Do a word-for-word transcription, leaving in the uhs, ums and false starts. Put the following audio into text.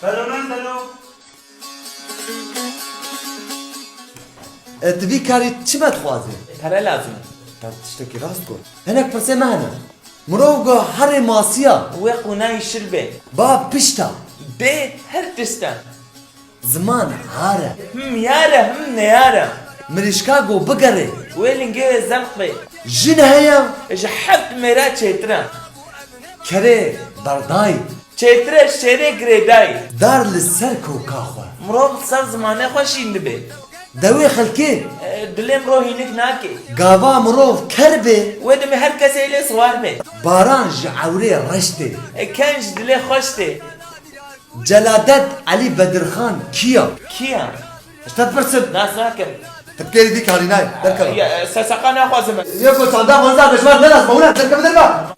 Belo, belo. E, tu vî karî çima dixwazî? Pere lazim e. Te tiştekî rast got. Hinek pirsê me hene. Mirov got herê masiya. Wê qûnayî şil bê. Ba pişta. Bê her tişta. Ziman har e. Him yar e, him neyar e. Mirîşka got bigerê. Wê lingê wê zerq bê. Jin heye. Ji heft mêra çêtir e. Kerê berdayî. Çêtir e şêrê girêdayî. Dar li ser koka xwe. Mirov li ser zimanê xwe şîn dibe. Dewê xelkê. E, dilê mirov hînik nake. Gava mirov ker be. Wê demê her kesê lê siwar be. Baran ji ewrê reş tê. E, ken ji dilê xweş tê. Celadet Elî Bedirxan kî ya? Kî ya? Ji te dipirsim. Nas nakim. Tu bi kêrî vî karî nayê. Derkeve. Ya, e, seseqa naxwazim ez. Yê ku çanda xwe nizam ji me nelas bawne. Derkeve derva.